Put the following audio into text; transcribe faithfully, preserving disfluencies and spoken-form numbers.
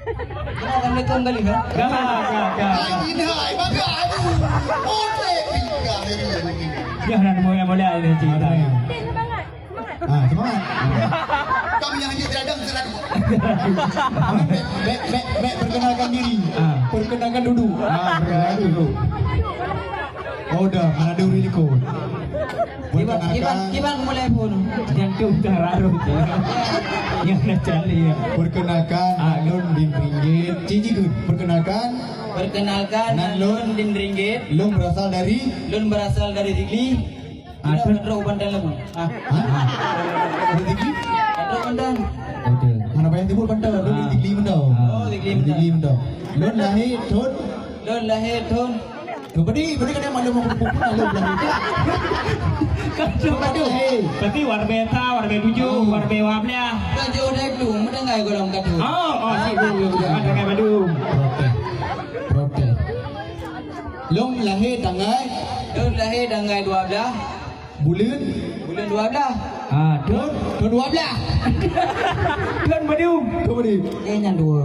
Assalamualaikum kali, ha? Dah, dah, dah. Hai, hai, bagai. Aduh. Oke, pindah dari lagi. Dah, dah, mulai, mulai, dah, cerita. Ada yang Ah, semangat. Kami yang hanya teradang seratus. Bek, bek, bek, bek, perkenalkan diri. Ah. Perkenalkan duduk. Ah, perkenalkan duduk. Oh, dah, mana ada urus likot. Kiban, kiban, kiban mulai pun. Jantung dah rarut. Yang dah cari ya. Perkenalkan, ah, Lôn Din Ringgit. Cici Gun, perkenalkan. Perkenalkan, Nan Lôn Din Ringgit. Lôn berasal dari? Lôn berasal dari Sigli. Ah, Tidak tu. Trok u Pantai Labu. Ah. Hah? Dari Sigli? Trok Pantai. Okey. Mana banyak timbul Pantai, Lôn di Sigli Mendong. Ah. Oh, Sigli Mendong. Sigli Mendong. Lôn lahé thôn? Lôn lahé thôn? Thôn Padi, Padi kadang maklum aku pun Lôn lahé. Kan tu Padi. Berarti Warbe Sa, Warbe Tujuh, Warbe Wablah. Kan jauh dari Blue, mendengar golom kata. Oh, oh, sip, sip, sip. Dengar Badung. Protes. Protes. Lôn lahé tanggai? Lôn lahé tanggai dua belas. Buleuen? Buleuen dua belas. Ah, thôn? Thôn dua belas. Thôn Badung. Thôn Badung. Eh, nyan dua.